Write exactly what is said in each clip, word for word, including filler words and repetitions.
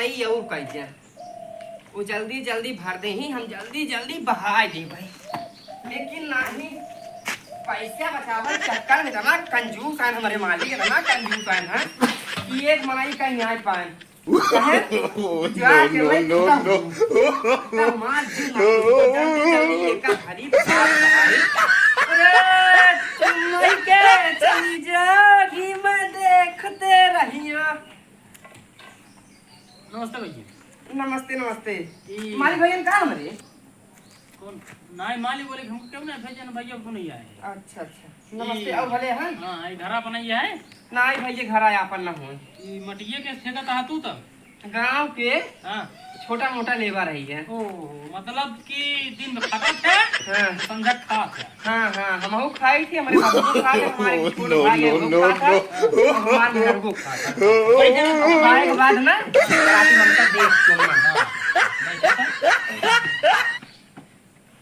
ई और कह दिया, वो जल्दी जल्दी भर दे ही, हम जल्दी जल्दी बहाय दे भाई। लेकिन नाही, पैसा बचावे चक्कर में इतना कंजूस आन, हमारे मालिक इतना कंजूस आन है कि एक मनई का न्याय पाए। कहे, जा के ले, no, no, no। तब मार जी ना, जल्दी जल्दी एक खरीद भाई। अरे, चुन्नई के चली जागी, मैं देखते रहिया। नमस्ते भैया। नमस्ते, नमस्ते। ई मालिक भैया, कहाँ हमरे? कौन? नाई, मालिक बोले कि हमको क्यों ना भेजे ना भैया, को नहीं आए। अच्छा, अच्छा। नमस्ते, ई, आओ भले हैं। हाँ, ई घरा पर नहीं आए? नाई भैया, घरा आपन ना होए। ई मटिया के ठेका कहा तू तब? गाँव के हाँ। छोटा मोटा लेबर है ये। ओहो, मतलब कि दिन में खाता थे, हाँ। संझा खात है। हाँ, हाँ, हमहू खाई थी, हमारे बाबू खात है, हमारे छोट no, भाई है, no, वो no, खात है, no। और हमारे मेहरबू खात है। वही जगह खाए के बाद ना, रात में हमका देख के ना। हाँ।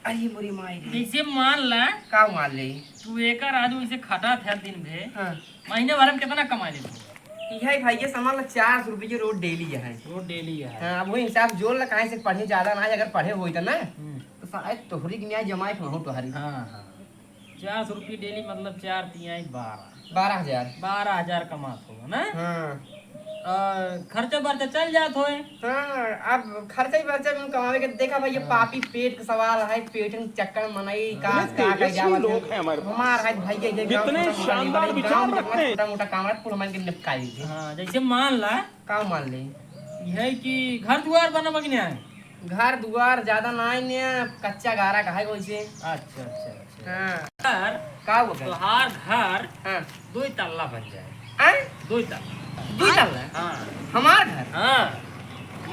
अरे मोरी माई रे। जैसे मान ला, का मान ले? तू एकर आदमी से खटा था दिन भे, हाँ। महीने भर में कितना कमा लेत हो? इहे भाई, ये समझ ला, चार सौ रुपये रोज डेली है। रोज डेली है। हाँ, अब वही हिसाब जोड़ ला, काहे से पढ़े ज्यादा ना है, अगर पढ़े होई त ना, हम्म। तो शायद तोहरी के न्याय जमाई के महू तोहरी। हाँ, हाँ। चार सौ रुपये डेली, मतलब चार तिहाई बारह। बारह हजार। बारह हजार कमात होगा ना? हाँ। आ, खर्चा बर्चा चल जात होए। हाँ, अब खर्चा ही बर्चा में कमावे के। देखा भाई, ये हाँ। पापी पेट के सवाल है, पेट के चक्कर में मनई का, अरे का, का तेजस्वी जावत है। लोग हैं हमारे पास। हमार है भाई, ये, ये गाँव कितने छोटा मोटा शानदार लेबर है, गाँव विचार में रखते हैं। छोटा मोटा काम है, कुल हमारे के निपटाई दे। हाँ, जैसे मान ला। का मान ले? यह कि घर दुआर बनवा कि नहीं आए? घर दुआर ज्यादा ना आए ने, कच्चा गारा कहे वैसे। अच्छा, अच्छा, अच्छा। हाँ। घर, का हुआ घर? तोहार घर हाँ। दो तल्ला बन जाए। हैं? दो तल्ला। दो तल्ला? हाँ। हमार घर? हाँ।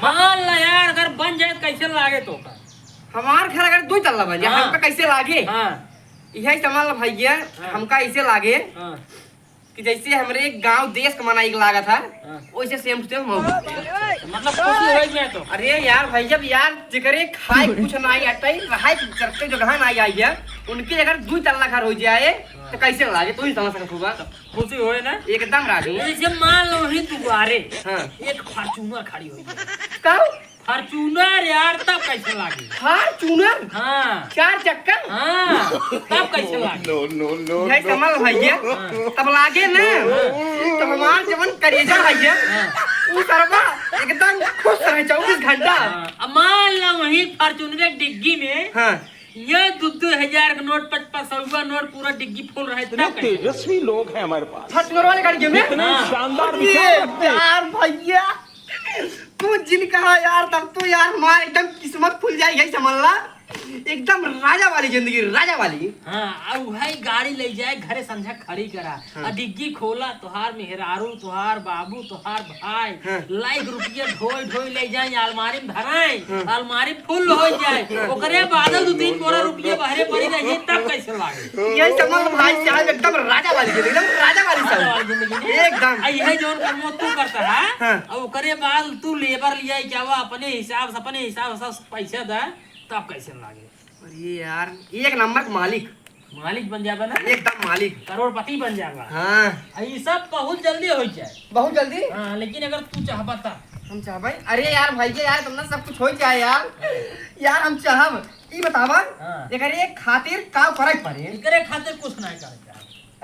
मान ला यार, अगर बन जाए तो कैसे लागे तोका? हमार घर अगर दो तल्ला बन जाए, हाँ। हमका कैसे लागे? हाँ। यही समझ ला भैया, हाँ। हमका ऐसे लागे हाँ। कि जैसे हमरे गाँव देश का मनई के लागत है, हाँ। वैसे same to same मऊ। अच्छा, मतलब खुशी होई में तो। अरे यार भाई, जब यार जेकरे खाए कुछ ना आई अटई, रहाई चरते जगह ना आई है, उनके अगर दो तल्ला घर हो जाए, हाँ। तो कैसे लागे, तू ही समझ सकत होगा। खुशी होए ना? एकदम राजू। जैसे मान लो ही दुआरे हाँ। एक Fortuner खड़ी हो जाए। का? Fortuner यार, तब कैसे लागे? Fortuner? हाँ। चार चक्का? हाँ, तब कैसे लागे? No, no, no, यही no। समझ भैया, हाँ। तब लागे ना, हाँ। तो हमार जवन करेजा भैया, हाँ। वो सरवा एकदम खुश रहे चउबीस घंटा। हाँ, अब मान ला वही Fortuner डिग्गी में हाँ। ये दो दो हजार का नोट, पच पच सौ का नोट, पूरा डिग्गी full रहे, तब अरे कैसे? तेजस्वी लोग हैं हमारे पास। Fortuner वाले गाड़ी में? कितने हाँ। शानदार अरे विचार रखते हैं। यार भैया, तू जिन कहा यार, तब तो यार हमार एकदम किस्मत खुल जाए, यही समझ ला। एकदम राजा वाली जिंदगी, राजा वाली। हाँ, आ उहै गाड़ी ले जाए घरे संझा खड़ी करा। हाँ। आ डिग्गी खोला, तोहार मेहरारू, तोहार बाबू, तोहार भाई, हाँ। लाइक रुपया ढोई ढोई ले जाए, अलमारी में धराए, हाँ। अलमारी full हो जाए, हाँ। ओकरे बाद दो तीन बोरा रुपया बहरे पड़ी रही, तब कैसे लागे? ये समझ भाई साहब, एकदम राजा वाली जिंदगी, एकदम राजा वाली राजा साहब। वाली जिंदगी नहीं। एकदम। आ यह जौन काम तू करता है, हाँ। आ ओकरे बाद तू लेबर लिया, क्या हुआ, अपने हिसाब से, अपने हिसाब से पैसा दे, तब कैसे लागे? अरे यार, एक नंबर का मालिक। मालिक बन जाबा ना? एकदम मालिक। करोड़पति बन जाबा। हाँ। आ, ई सब बहुत जल्दी हो जाए। बहुत जल्दी? हाँ, लेकिन अगर तू चाहबा तब। हम चाहबे? अरे यार, भाई के यार, तुमने सब कुछ हो जाए यार। यार, हम चाहब। ई बतावा, हाँ। एकरे खातिर का करे के पड़े? एकरे खातिर कुछ ना करे के पड़े।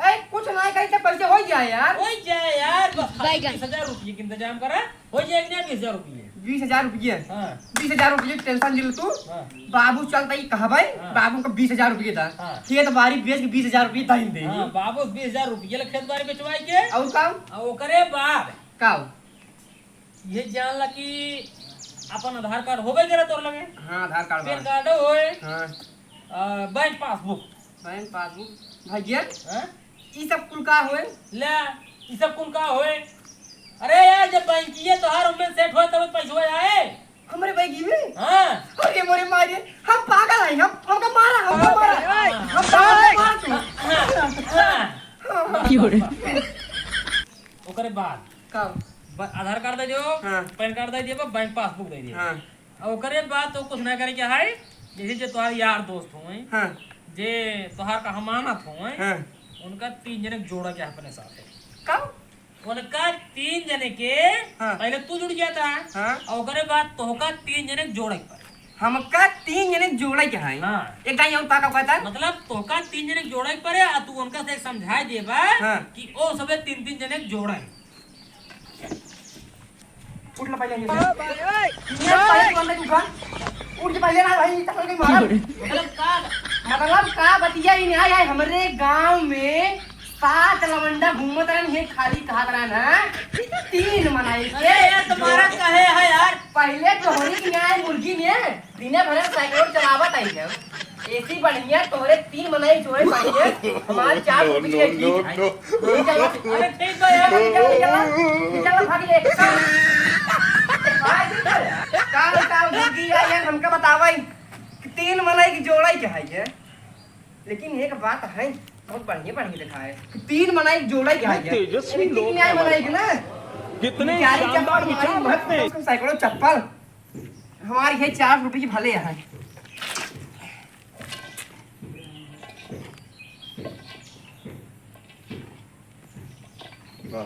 ए, कुछ ना करे तो पैसे हो जाए यार। हो जाए यार, बस खाली बैगन। बीस हजार रुपये के इंतजाम करा। हो जाए कि नहीं बीस हजार रुपये? बीस हजार रुपये? हाँ। बीस हजार रुपये tension दिल तू। हाँ। बाबू चलता ही कहबे, हाँ। बाबू को बीस हजार रुपये दा। हाँ। खेत बाड़ी बेच के बीस हजार रुपये दा ही दे। हाँ, बाबू बीस हजार रुपये ले खेत बाड़ी बेचवाई के। और का? और ओकरे बाद का? ये जान ला कि अपन आधार कार्ड होबे करे तोर लगे। हाँ, आधार कार्ड पैन बा। कार्ड होए। हाँ। आ, बैंक पासबुक। बैंक पासबुक। भैया, हाँ? ई सब कुल का होए? ले, ई सब कुल का होए? अरे यार, जब बैंकिये तोहार ओमे सेट होए, तब पैसवा आए। हमरे बैंकी में? हाँ। अरे मोरे मारे, हम पागल हैं, हम, हमका मारा, हमका मारा। हाँ। हम पागल हैं, मार तू। हाँ, हाँ। हाँ। की हो रे? ओकरे बाद का? ब-, आधार कार्ड दे दियो, हाँ। पैन कार्ड दे दियो, बैंक पासबुक दे दियो। हाँ। और ओकरे बाद तो कुछ ना करे के है, जैसे जे तोहार यार दोस्त होए, हाँ। जे तोहार का अमानत होए, हाँ। उनका तीन जने के जोड़ा के अपने साथ। का? उनका तीन जने के हाँ। पहले तू जुड़ जाता है हाँ। और ओकरे बाद तोहका तीन जने के जोड़े के पड़े। हमका तीन जने के जोड़े के है। हाँ। एक दाई और का, का कहता है? मतलब तोहका तीन जने के जोड़े के पड़े, आ तू उनका से एक समझाए देबा हाँ। कि ओ सबे तीन तीन जने के जोड़े। उठ ला पहले, ये पहले तू अंदर उठा। उठ के पहले ना भाई, चप्पल के मार। मतलब का? मतलब का बतिया ही नहीं आया है। हमरे गांव में सात लवंडा घूमत रहन, ये खाली कहत रहन, हाँ? तीन मनाई के अरे यार, तुम्हारा कहे है यार? पहले तोहरी के यहाँ मुर्गी में दिने भर सैकड़ों चलावत आई है। ऐसी बढ़िया तोहरे तीन मनाई जोड़े पाएंगे, हमारे चार रुपये की है। अरे ठीक बा यार। निकल, निकल, निकल, भाग ले। का, का मुर्गी है यार, हमका बतावा ही। तीन मनाई के जोड़ा ही क्या है ये? लेकिन एक बात है, बहुत बढ़िया, बढ़िया लिखा है। तीन मनाई के जोड़ा ही क्या है ये? तेजस्वी लोग न्याय मनाई के ना? कितने शानदार विचार रखते हैं। सैकड़ों चप्पल। हमारी है चार रुपये की भले यहाँ। वाह।